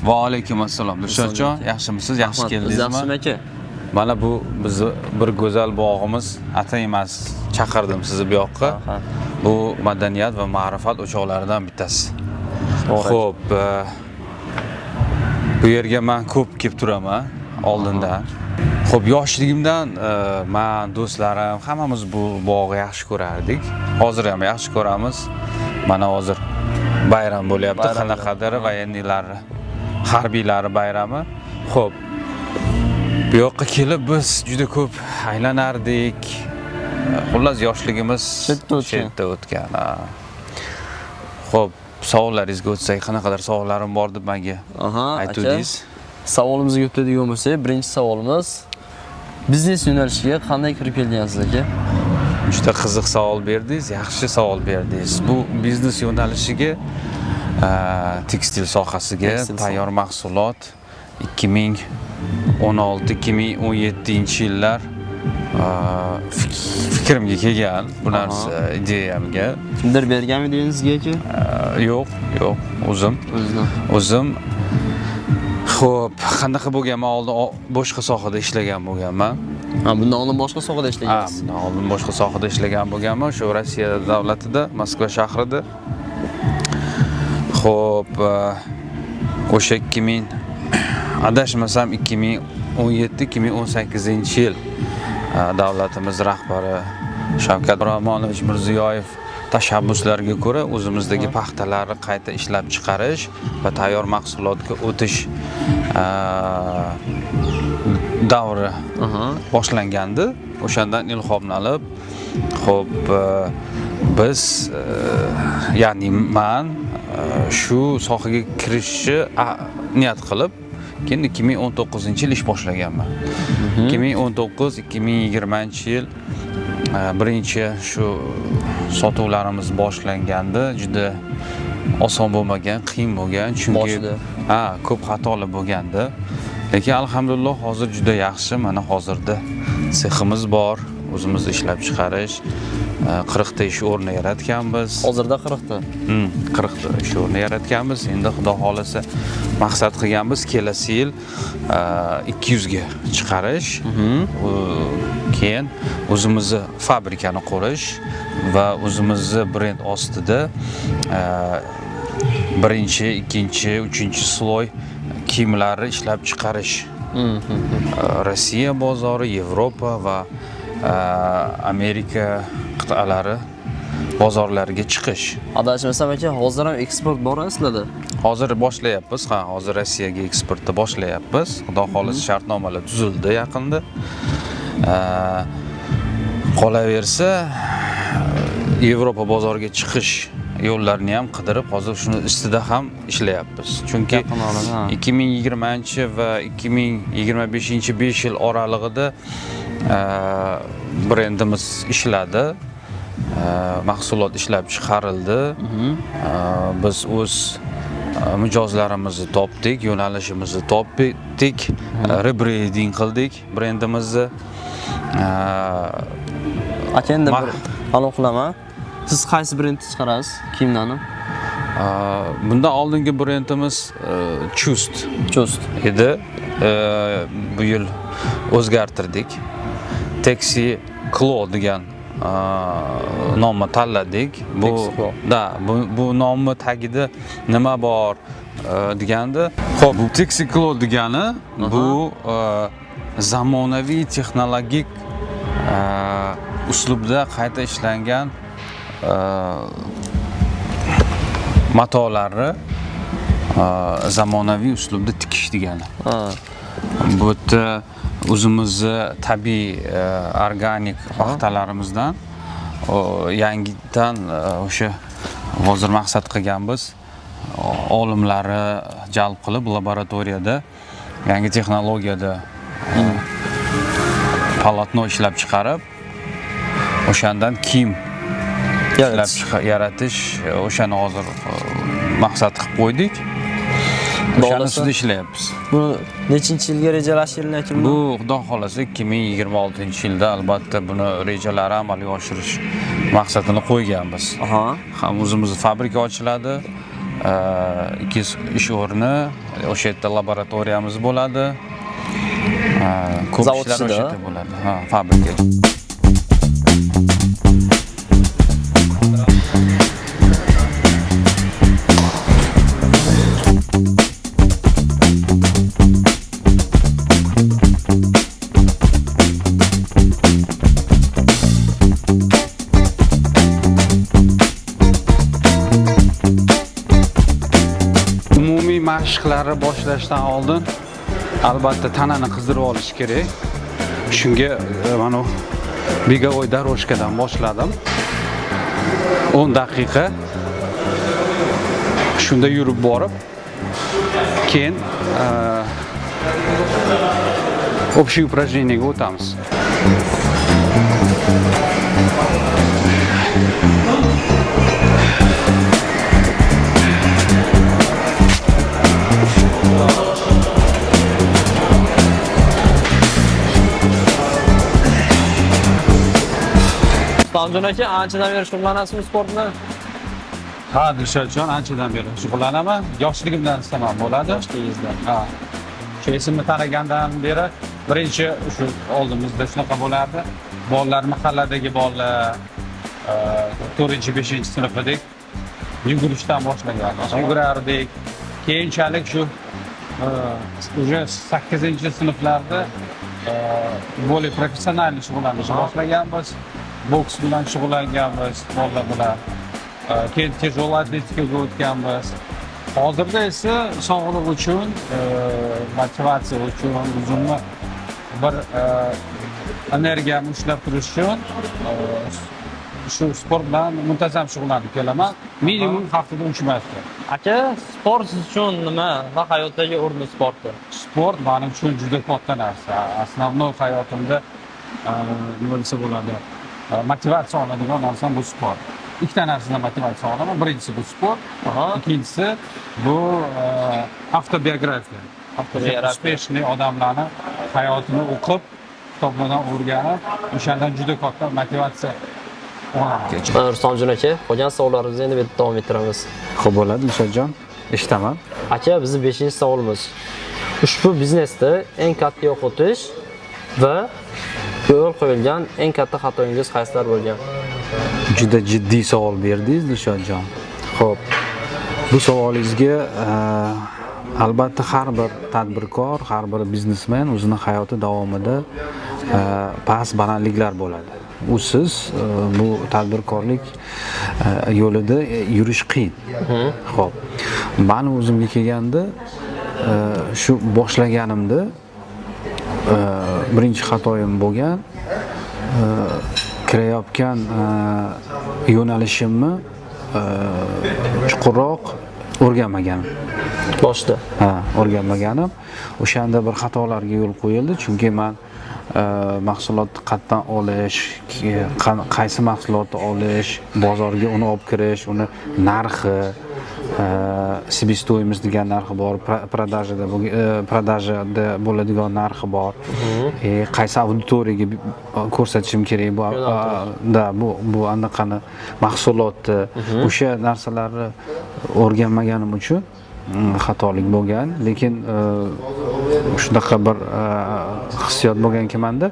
Va alaykum assalom. Dilshodjon, yaxshimisiz? Yaxshi Rahmat, keldingizmi? Yaxshimi, aka? Mana bu bizni bir go'zal bog'imiz. Atay emas, chaqirdim sizni bu yoqqa. Aha. Bu madaniyat va ma'rifat o'choqlaridan bittasi. To'g'ri. Xo'p, bu yerga man ko'p kelib turaman oldindan. Xo'p, yoshligimdan man, do'stlarim hammamiz bu bog'ni yaxshi ko'rardik. Hozir ham yaxshi ko'ramiz. Mana hozir bayram bo'lyapti, Bayram. Qanaqadir военный lari, harbiylari bayrami. Xo'p, bu yoqqa kelib biz juda ko'p aylanardik. Xullas, yoshligimiz Chetda o'tgan. Chetda o'tgan. Ha. Xo'p, savollaringizga o'tsak, qanaqadir savollarim bor deb menga Aha, aka. aytuvdingiz. Savolimizga o'tadigan bo'lsak, birinchi savolimiz: biznes yo'nalishiga qanday kirib kelgansiz, aka? Juda qiziq savol berdingiz, yaxshi savol berdingiz. Bu biznes yo'nalishiga, tekstil sohasiga, Tekstil. tayyor mahsulot 2016-2017 yillar fikrimga kelgan bu narsa, ideyamga. Kimdir berganmidi sizga, aka? Yo'q, yo'q, o'zim. O'zidan. O'zim. Xo'p, qanaqa bo'lganman? Oldin boshqa sohada ishlagan bo'lganman. Ha, bundan oldin boshqa sohada Ha, ishlagansiz. Bundan oldin boshqa sohada ishlagan bo'lganman, shu Rossiya davlatida, Moskva shahrida. Xo'p, o'sha 2000, adashmasam, 2017-2018 yil davlatimiz rahbari Shavkat Rahmonovich Mirziyoyev tashabbuslariga ko'ra o'zimizdagi paxtalarni qayta ishlab chiqarish va tayyor mahsulotga o'tish davri boshlangandi. O'shandan ilhomlanib, xo'p, biz, ya'ni man shu sohaga kirishni niyat qilib, keyin 2019 yil ish boshlaganman. 2019-2020 yil birinchi shu sotuvlarimiz boshlangandi. Juda oson bo'lmagan, qiyin bo'lgan, chunki Boshida. ha, ko'p xatolar bo'lgandi. Lekin alhamdulillah, hozir juda yaxshi. Mana hozirda seximiz bor, o'zimiz ishlab chiqarish, 40 ta ish o'rni yaratganmiz. Hozirda 40 ta. 40 ta ish o'rni yaratganmiz. Endi Xudo xohlasa, maqsad qilganmiz kelasi yil 200 ga chiqarish. Keyin o'zimizni fabrikani qurish va o'zimizni brend ostida birinchi, ikkinchi, uchinchi слой kiyimlarni ishlab chiqarish. Rossiya bozori, Yevropa va Amerika qit'alari bozorlariga chiqish. Adashmasam, aka, hozir ham eksport bor sizlarda. Hozir boshlayapmiz, ha, hozir Rossiyaga eksportni boshlayapmiz. Xudo xohlasa, shartnomalar tuzildi yaqinda. Qolaversa, Yevropa bozoriga chiqish yo'llarini ham qidirib, hozir shuni ustida ham ishlayapmiz. Chunki Yaqin orada, ha. 2020 va 2025 5 yil oralig'ida brendimiz ishladi. Mahsulot ishlab chiqarildi. Biz o'z mijozlarimizni topdik, yo'nalishimizni topdik, rebrending qildik brendimizni. Aka, endi bir aloq qilaman. Siz qaysi brendni chiqarasiz kiyimlarni? Bundan oldingi brendimiz Chust Chust. edi. Bu yil o'zgartirdik. Texi Clo degan nomni tanladik. Bu Texi Clo. Да, bu nomni tagida nima bor deganda, xo'p, bu Texi Clo degani bu zamonaviy texnologik uslubda qayta ishlangan matolarni zamonaviy uslubda tikish degani. Bu yerda o'zimizni tabiiy organik paxtalarimizdan yangidan o'sha hozir maqsad qilganmiz, olimlarni jalb qilib, laboratoriyada yangi texnologiyada полотно ishlab chiqarib, o'shandan kiyim ishlab Yaratish. yaratish, o'shani hozir maqsad qilib qo'ydik. O'shani Xohlasa. ustida ishlayapmiz. Bu nechinchi yilga rejalashtirilgan buni? Bu, Xudo xohlasa, 2026 yilda albatta buni rejalari amalga oshirish maqsadini qo'yganmiz. Ham o'zimizni fabrika ochiladi. 200 ish o'rni, o'sha yerda laboratoriyamiz bo'ladi. Ko'p Zavod ishlar o'sha ichida? yerda bo'ladi. Ha, fabrika. Umumiy mashqlarni boshlashdan oldin albatta tanani qizdirib olish kerak. Shunga mana bu беговой дорожка dan boshladim. 10 daqiqa shunda yurib borib, keyin общий упражнение ga o'tamiz. Rustamjon aka, anchadan beri shug'ullanasizmi sport bilan? Ha, Dilshodjon, anchadan beri shug'ullanaman. Yoshligimdan desam ham bo'ladi. Yoshligingizdan. Ha. Shu esimni tanigandan beri birinchi shu oldimizda shunaqa bo'lardi. Bolalar, mahalladagi bolalar 4-5 sinfidek yugurishdan boshlagan. Yugurardik. Keyinchalik shu уже 8 sinflarda более профессиональный shug'ullanishni boshlaganmiz. Boks bilan shug'ullanganmiz bolalar bilan. Keyin тяжелый atletikaga o'tganmiz. Hozirda esa sog'liq uchun, motivatsiya uchun, o'zimni bir energiyamni ushlab turish uchun shu sport bilan muntazam shug'ullanib kelaman. Minimum haftada 3 marta. Aka, sport siz uchun nima va hayotdagi o'rni sportni? Sport mening uchun juda katta narsa. Основной hayotimda nima desa bo'ladi, motivatsiya oladigan narsam bu sport. Ikkita narsadan motivatsiya olaman. Birinchisi bu sport, ikkinchisi bu avtobiografiya. Avtobiografiya. Успешный odamlarni hayotini o'qib, kitoblardan o'rganib, o'shandan juda katta motivatsiya olaman. Mana, Rustamjon aka, qolgan savollarimizni endi bu yerda davom ettiramiz. Xo'p, bo'ladi, Dilshodjon. Eshitaman. Aka, bizni 5-savolimiz. Ushbu biznesda eng katta yo'qotish va yo'l qo'yilgan eng katta xatoyingiz qaysilar bo'lgan? Juda jiddiy savol berdingiz, Dilshodjon. Xo'p, bu savolingizga albatta har bir tadbirkor, har bir biznesmen o'zini hayoti davomida past balandliklar bo'ladi. Usiz bu tadbirkorlik yo'lida yurish qiyin. Xo'p, mani o'zimga kelganda shu boshlaganimda birinchi xatoyim bo'lgan kirayotgan yo'nalishimni chuqurroq o'rganmaganim. Boshida. Ha, o'rganmaganim. O'shanda bir xatolarga yo'l qo'yildi, chunki man mahsulotni qayerdan olish, qaysi mahsulotni olish, bozorga uni olib kirish, uni narxi, себестоимость degan narxi bor, продажа da продажа da bo'ladigan narxi bor. Qaysi auditoriyaga ko'rsatishim kerak bu Yo'naltirish. Да, bu anaqani mahsulotni, o'sha narsalarni o'rganmaganim uchun xatolik bo'lgan, lekin shunaqa bir hissiyot bo'lganki manda,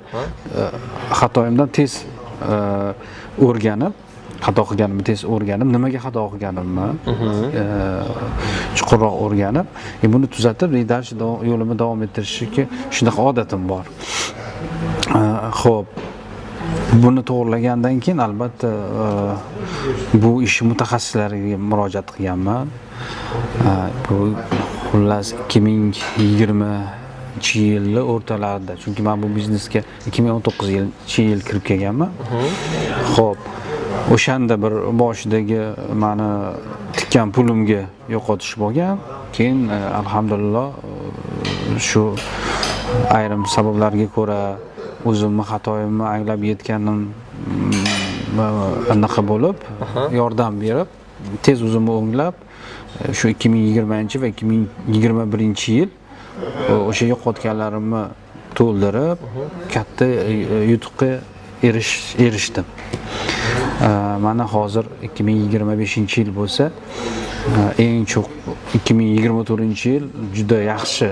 xatoyimdan tez o'rganib, xato qilganimni tez o'rganib, nimaga xato qilganimni chuqurroq o'rganib, buni tuzatib, дальше yo'limni davom ettirishga shunaqa odatim bor. Xo'p, buni to'g'irlagandan keyin albatta bu ish mutaxassislariga murojaat qilganman. Bu xullas 2020 yilni o'rtalarida, chunki man bu biznesga 2019 yil kirib kelganman. Xo'p, o'shanda bir boshidagi mani tikkan pulimga yo'qotish bo'lgan. Keyin alhamdulillah shu ayrim sabablarga ko'ra o'zimni xatoyimni anglab yetganim anaqa bo'lib, yordam berib, tez o'zimni o'nglab, shu 2020 va 2021 yil o'sha yo'qotganlarimni to'ldirib, katta yutuqqa Erishdim. Mana hozir 2025 yil bo'lsa, eng cho'q 2024 yil juda yaxshi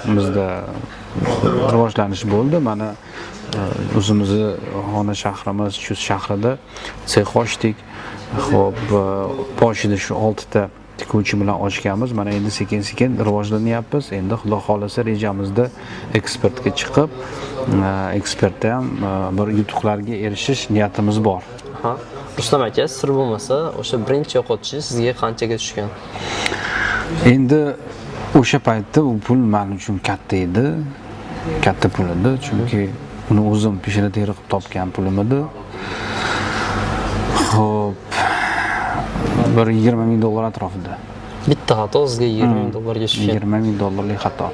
bizda rivojlanish bo'ldi. Mana o'zimizni xona shahrimiz, Chust shahrida sex ochdik. Ho'p, boshida shu oltita tikuvchi bilan ochganmiz. Mana endi sekin sekin rivojlanyapmiz. Endi Xudo xohlasa, rejamizda eksportga chiqib, eksportda ham bir yutuqlarga erishish niyatimiz bor. Aha. Rustam aka, sir bo'lmasa, o'sha birinchi yo'qotishingiz sizga qanchaga tushgan? Endi o'sha paytda u pul man uchun katta edi, katta pul edi, chunki uni o'zim peshona teri qilib topgan pulim edi. Ho'p, bir 20 000 dollar atrofida. Bitta xato sizga 20 ming dollarga tushgan. 20 000 dollarlik xato.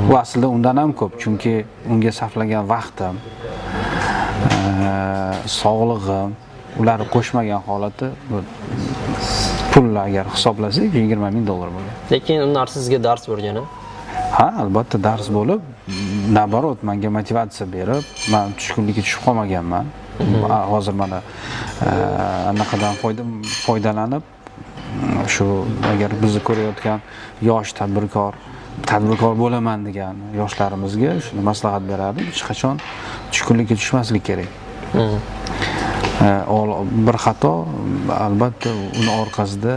Bu aslida undan ham ko'p, chunki unga sarflagan vaqtim, sog'lig'im, ularni qo'shmagan holati bu pulni agar hisoblasak, 20 000 dollar bo'lgan. Lekin u narsa sizga dars bo'lgan, a? Ha, albatta dars bo'lib, наоборот, manga motivatsiya berib, man tushkunlikka tushib qolmaganman. Hozir mana anaqadan foydalanib, shu agar bizni ko'rayotgan yosh tadbirkor, tadbirkor bo'laman degan yoshlarimizga shuni maslahat berardim: hech qachon tushkunlikka tushmaslik kerak. Bir xato, albatta, uni orqasida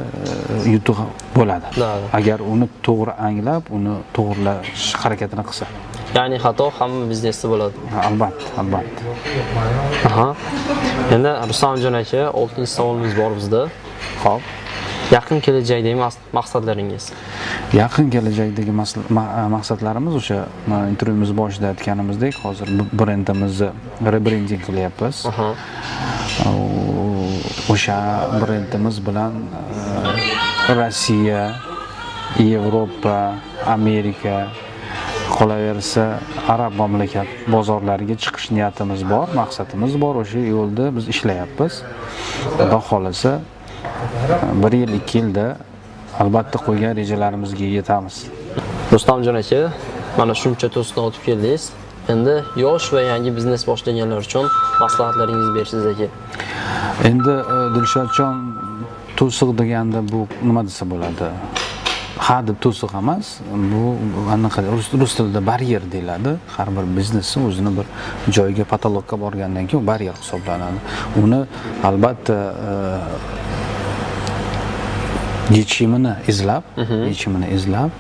yutuq bo'ladi Да. agar uni to'g'ri anglab, uni to'g'irlash harakatini qilsa. Ya'ni xato hamma biznesda bo'ladi. Ha, albatta, albatta. Aha. Endi, Rustamjon aka, oltinchi savolimiz bor bizda. Ho'p. Yaqin kelajakdagi maqsadlaringiz? Yaqin kelajakdagi maqsadlarimiz o'sha mana intervyumiz boshida aytganimizdek, hozir brendimizni rebrending qilyapmiz. O'sha brendimiz bilan Rossiya, Yevropa, Amerika, qolaversa arab mamlakat bozorlariga chiqish niyatimiz bor, maqsadimiz bor. O'sha yo'lda biz ishlayapmiz. Xudo xohlasa, bir yil, 2 yilda albatta qo'ygan rejalarimizga yetamiz. Rustamjon aka, mana shuncha to'siqdan o'tib keldingiz. Endi yosh va yangi biznes boshlaganlar uchun maslahatlaringizni bersangiz, aka. Endi Dilshodjon, to'siq deganda bu nima desa bo'ladi, ha deb to'siq emas bu, anaqa rus tilida baryer deyiladi. Har bir biznesni o'zini bir joyiga, потолок ka borgandan keyin u baryer hisoblanadi. Uni albatta yechimini izlab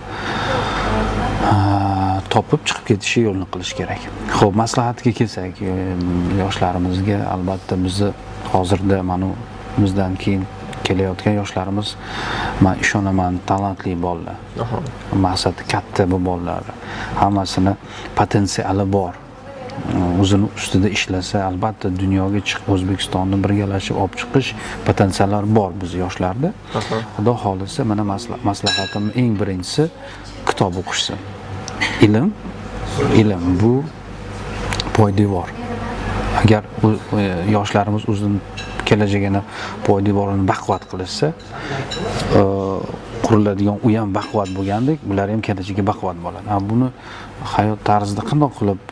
topib, chiqib ketishi yo'lini qilish kerak. Ho'p, maslahatga kelsak, yoshlarimizga albatta bizni hozirda mana bizdan keyin kelayotgan yoshlarimiz, man ishonaman, talantli bolalar, maqsadi katta bu bolalar, hammasini potensiali bor. O'zini ustida ishlasa, albatta dunyoga chiqib, O'zbekistonni birgalashib olib chiqish potensiallar bor biz yoshlarda. Xudo xohlasa, mana maslahatim eng birinchisi kitob o'qishsin. Ilm, ilm bu poydevor. Agar yoshlarimiz o'zini kelajagini poydevorini baquvvat qilishsa, quriladigan uy ham baquvvat bo'lgandek, bular ham kelajagi baquvvat bo'ladi. Ha, buni hayot tarzida qandoq qilib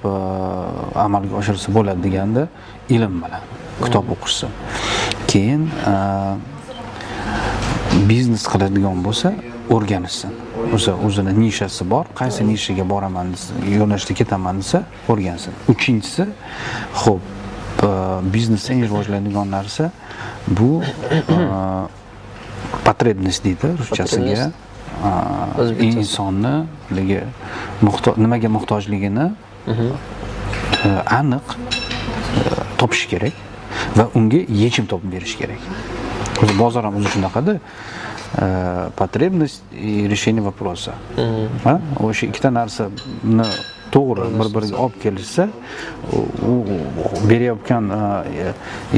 amalga oshirsa bo'ladi deganda, ilm bilan, kitob o'qishsin. Keyin biznes qiladigan bo'lsa, o'rganishsin. O'zi o'zini nishasi bor, qaysi nishaga boraman desa, yo'nalishda ketaman desa, o'rgansin. Uchinchisi, ho'p, biznesda eng rivojlanadigan narsa bu потребность deydi ruschasiga. O'zbekchasi. Insonni haligi nimaga muhtojligini aniq topish kerak va unga yechim topib berish kerak. O'zi bozor ham o'zi shunaqada, потребность и решение вопроса. Ha, o'sha ikkita narsani to'g'ri bir biriga olib kelishsa, u berayotgan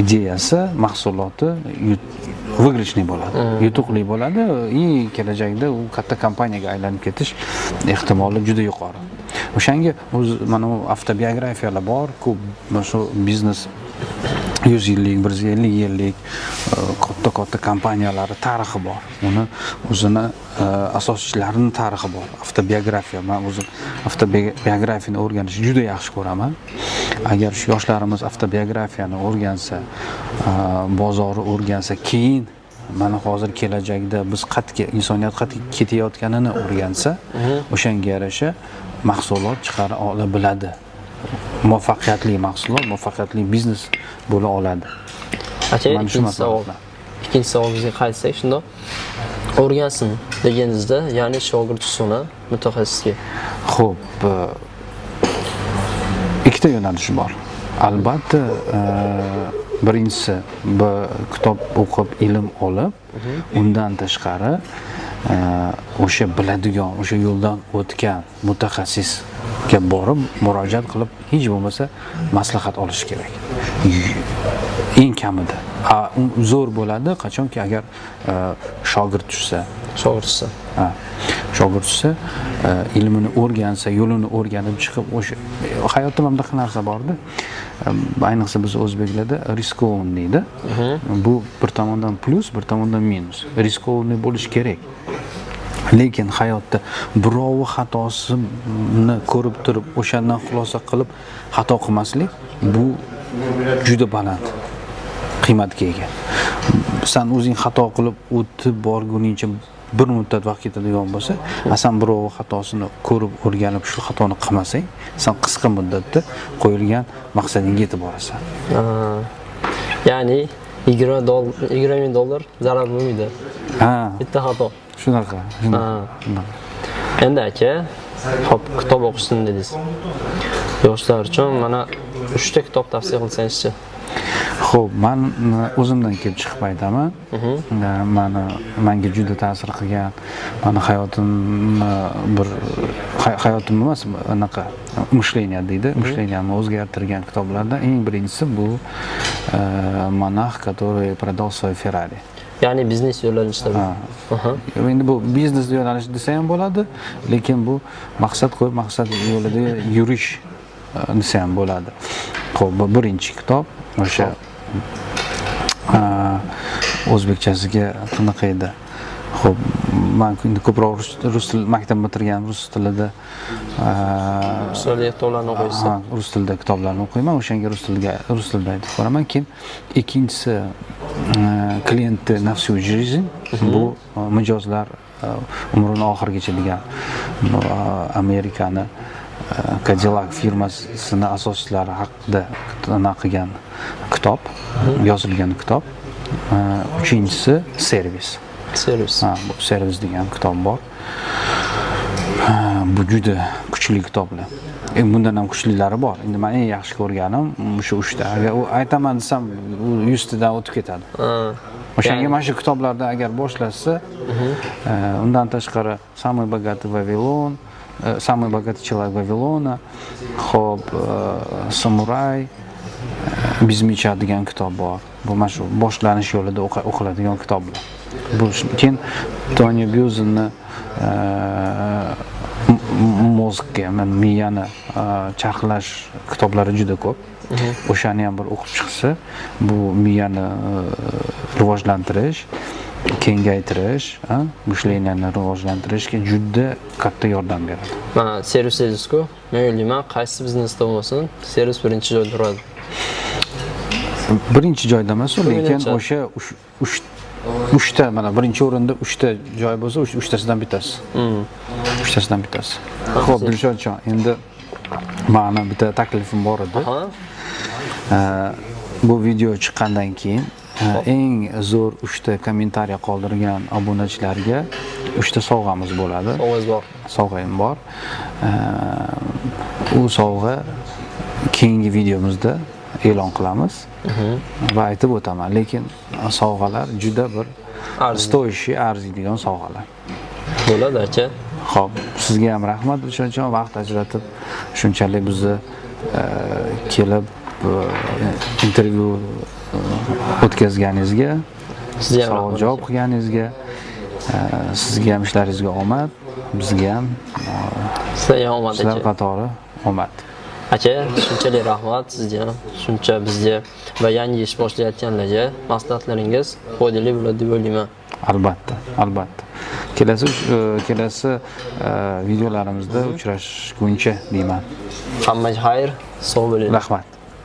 ideyasi, mahsuloti выигрышный bo'ladi, yutuqli bo'ladi и kelajakda u katta kompaniyaga aylanib ketish ehtimoli juda yuqori. O'shanga o'zi mana bu avtobiografiyalar bor ko'p, mana shu biznes 100 yillik, 150 yillik katta katta kompaniyalari tarixi bor, uni o'zini asoschilarini tarixi bor, avtobiografiya. Man o'zim avtobiografiyani o'rganishni juda yaxshi ko'raman. Agar shu yoshlarimiz avtobiografiyani o'rgansa, bozorni o'rgansa, keyin mana hozir kelajakda biz qayerga, insoniyat qayerga ketayotganini o'rgansa, o'shanga yarasha mahsulot chiqara ola biladi, muvaffaqiyatli mahsulot, muvaffaqiyatli biznes bo'la oladi. Aka, Mana shu ikkinchi savol. masalada. Ikkinchi savolingizga qaytsak, shundoq o'rgansin deganingizda, ya'ni shogird tushuni mutaxassisga. Xo'p, ikkita yo'nalishi bor. Albatta, birinchisi bu kitob o'qib ilm olib, undan tashqari o'sha biladigan, o'sha yo'ldan o'tgan mutaxassisga borib murojaat qilib, hech bo'lmasa maslahat olish kerak. Eng kamida. A, zo'r bo'ladi, qachonki agar shogird tushsa, Shogird tushsa. Ha, shogird tushsa, ilmini o'rgansa, yo'lini o'rganib chiqib, o'sha hayotda mana bunaqa narsa borda, ayniqsa biz o'zbeklarda рискованный deydi. Bu bir tomondan plyus, bir tomondan minus. Рискованный bo'lish kerak, lekin hayotda birovi xatosini ko'rib turib, o'shandan xulosa qilib xato qilmaslik, bu juda baland qiymatga ega. San o'zing xato qilib o'tib borguningcha bir muddat vaqt ketadigan bo'lsa, a san birovi xatosini ko'rib, o'rganib, shu xatoni qilmasang, san qisqa muddatda qo'yilgan maqsadingga yetib borasan. Ha. Ya'ni 20 dollar, 20 ming dollar zarar bo'lmaydi. Ha. Bitta xato. Shunaqa, shunaqa. Ha. Shunaqa. Endi aka, hop, kitob o'qishsin dedingiz. Yoshlar uchun mana uchta kitob tavsiya qilsangizchi. Xo'p, man o'zimdan kelib chiqib aytaman. Mani manga juda ta'sir qilgan, mani hayotimni bir hayotim emas, anaqa мышление deydi, мышления mni o'zgartirgan kitoblardan eng birinchisi bu "Монах, который продал свой Феррари". Ya'ni biznes yo'nalishida bu. Ha. Aha. Endi bu biznes yo'nalishi desa ham bo'ladi, lekin bu maqsad qo'yib, maqsad yo'lida yurish desa ham bo'ladi. Xo'p, bu birinchi kitob. O'sha o'zbekchasiga qanaqa edi? Xo'p, man endi ko'proq rus tili, maktab bitirgan, rus tilida Rus tilida kitoblarni o'qiysiz. Ha, rus tilida kitoblarni o'qiyman, o'shanga rus tilida aytib boraman. Keyin ikkinchisi "Клиенты на всю жизнь", bu mijozlar umrini oxirigacha degan, bu, Amerikani Cadillac firmasini asoschilari haqida anaqa qilgan kitob, yozilgan kitob. Uchinchisi "Servis". "Servis". Ha, bu "Servis" degan kitob bor. Ha, bu juda kuchli kitoblar. Bundan ham kuchlilari bor. Endi man eng yaxshi ko'rganim o'sha uchta. Agar u aytaman desam, u 100 tadan o'tib ketadi. Ha. O'shanga Ya'ni- mana shu kitoblardan agar boshlashsa, undan tashqari "Самый богатый Вавилон", "Самый богатый человек Вавилона", xo'p, "Самурай без меча" degan kitob bor. Bu mana shu boshlanish yo'lida o'qiladigan kitoblar. Bu keyin Toni Byuzenni мозг ga, ya'ni miyani charxlash kitoblari juda ko'p. O'shani ham bir o'qib chiqsa, bu miyani rivojlantirish, kengaytirish, мышления ni rivojlantirishga juda katta yordam beradi. Mana servis dedingiz-ku. Men o'ylayman, qaysi biznesda bo'lmasin, servis birinchi joyda turadi. Birinchi joyda emas u, lekin Menimcha. o'sha uchta, mana birinchi o'rinda uchta joy bo'lsa, uchtasidan bittasi. Uchtasidan bittasi. Xo'p, Dilshodjon, endi mani bitta taklifim bor edi. Ha? Bu video chiqqandan keyin eng zo'r uchta kommentariya qoldirgan obunachilarga uchta sovg'amiz bo'ladi. Sovg'angiz bor. Sovg'am bor. U sovg'a keyingi videomizda e'lon qilamiz va aytib o'taman. Lekin sovg'alar juda bir Arziydi. стоящий, arziydigan sovg'alar. Bo'ladi, aka. Xo'p, sizga ham rahmat, Dilshodjon, vaqt ajratib shunchalik bizni kelib intervyu o'tkazganingizga, Sizga ham savol rahmat. javob qilganingizga, sizga ham ishlaringizga omad, bizga ham Sizga ham omad, sizlar aka. qatori omad. Aka, shunchalik rahmat sizga, shuncha bizga va yangi ish boshlayotganlarga maslahatlaringiz foydali bo'ladi deb o'ylayman. Albatta, albatta. Kelasi videolarimizda uchrashguncha deyman. Hammaga xayr, sog' bo'ling. Rahmat.